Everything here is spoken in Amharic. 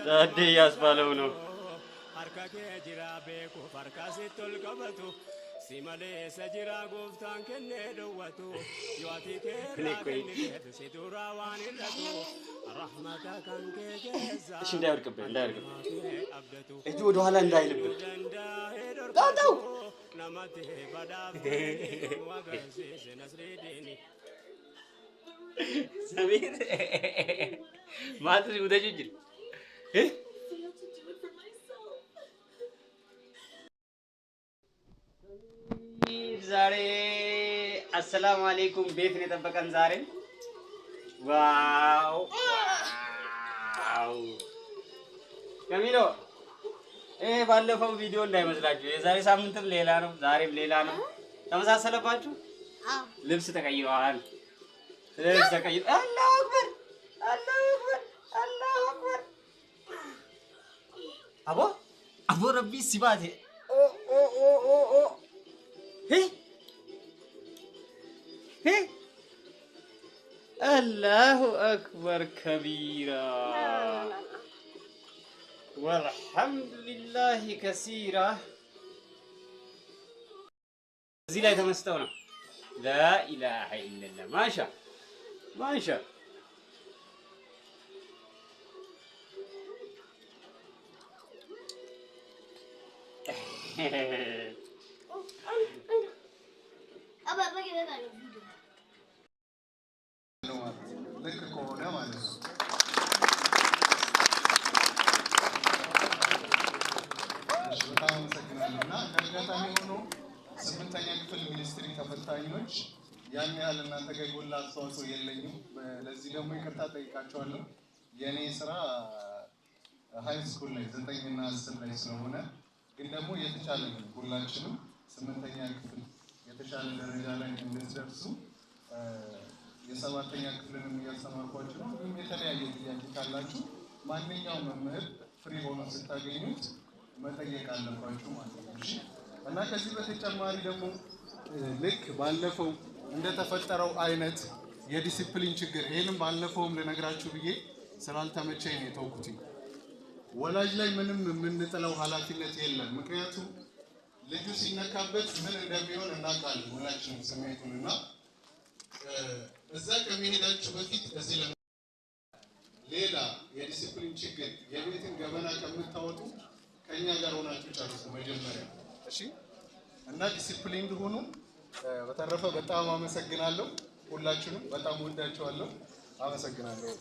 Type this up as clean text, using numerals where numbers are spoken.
ጸዴ እያስባለው ነው። Harka kee jira beekuuf harka sitti ol qabatu si maleessa jira gooftaan kennee dhowwatu yoo ati keerraa kenniteef si duraa waan hir'atu rahmata kan kee keessa እሺ፣ እንዳይወድቅብህ እንዳይወድቅብህ፣ kee abdatu እጁ ወደኋላ እንዳይልብህ። danda'ee ተው። namatti badhaafte nu agarsiise nasriidini. ሰሚር maaltu si mudachuu jira? Failed to do it for myself. ዛሬ አሰላሙ አሌይኩም ቤት ነው የጠበቀን ዛሬ። Wow wow! ከሚሎ ይሄ ባለፈው ቪዲዮ እንዳይመስላችሁ፣ የዛሬ ሳምንትም ሌላ ነው፣ ዛሬም ሌላ ነው። ተመሳሰለባችሁ? ልብስ ተቀይረዋል። ልብስ ተቀይሮ አላሁ አክበር፣ አላሁ አክበር፣ አላሁ አክበር። አቦ አቦ ረቢ ሲባቴ ኦ ኦ ኦ ኦ ኦ ሄ ሄ አላሁ አክበር ከቢራ ወልሐምዱሊላሂ ከሲራ። እዚህ ላይ ተመስጠው ነው። ላኢላሃ ኢለላህ ማሻ ማሻ። አባ በቂ በቃ ነው ቪዲዮ። ልክ ከሆነ ማለት ነው። እሺ፣ በጣም አመሰግናለሁ። እና አጋጣሚ ሆኖ ስምንተኛ ክፍል ሚኒስትሪ ተፈታኞች ያን ያህል እናንተ ጋር የጎላ አስተዋጽኦ የለኝም። ለዚህ ደግሞ ይቅርታ ጠይቃቸዋለሁ። የእኔ ስራ high school ላይ 9ና 10 ላይ ስለሆነ፣ ግን ደግሞ የተቻለ ሁላችንም ስምንተኛ ክፍል የተሻለ ደረጃ ላይ እንድትደርሱ የሰባተኛ ክፍልንም እያስተማርኳችሁ ነው። እንዲሁም የተለያየ ጥያቄ ካላችሁ ማንኛውም መምህር free ሆኖ ስታገኙት መጠየቅ አለባችሁ ማለት ነው። እሺ? እና ከዚህ በተጨማሪ ደግሞ ልክ ባለፈው እንደተፈጠረው አይነት የዲሲፕሊን ችግር፣ ይህንም ባለፈውም ልነግራችሁ ብዬ ስላልተመቸኝ ነው የተውኩትኝ። ወላጅ ላይ ምንም የምንጥለው ኃላፊነት የለም። ምክንያቱም ልጁ ሲነካበት ምን እንደሚሆን እናውቃለን ሁላችንም ስሜቱን። እና እዛ ከመሄዳችሁ በፊት እዚህ ሌላ የዲሲፕሊን ችግር የቤትን ገበና ከምታወጡ ከኛ ጋር ሆናችሁ ጨርሱ መጀመሪያ። እሺ፣ እና ዲሲፕሊን ሁኑ። በተረፈ በጣም አመሰግናለሁ። ሁላችሁንም በጣም ወዳችኋለሁ። አመሰግናለሁ።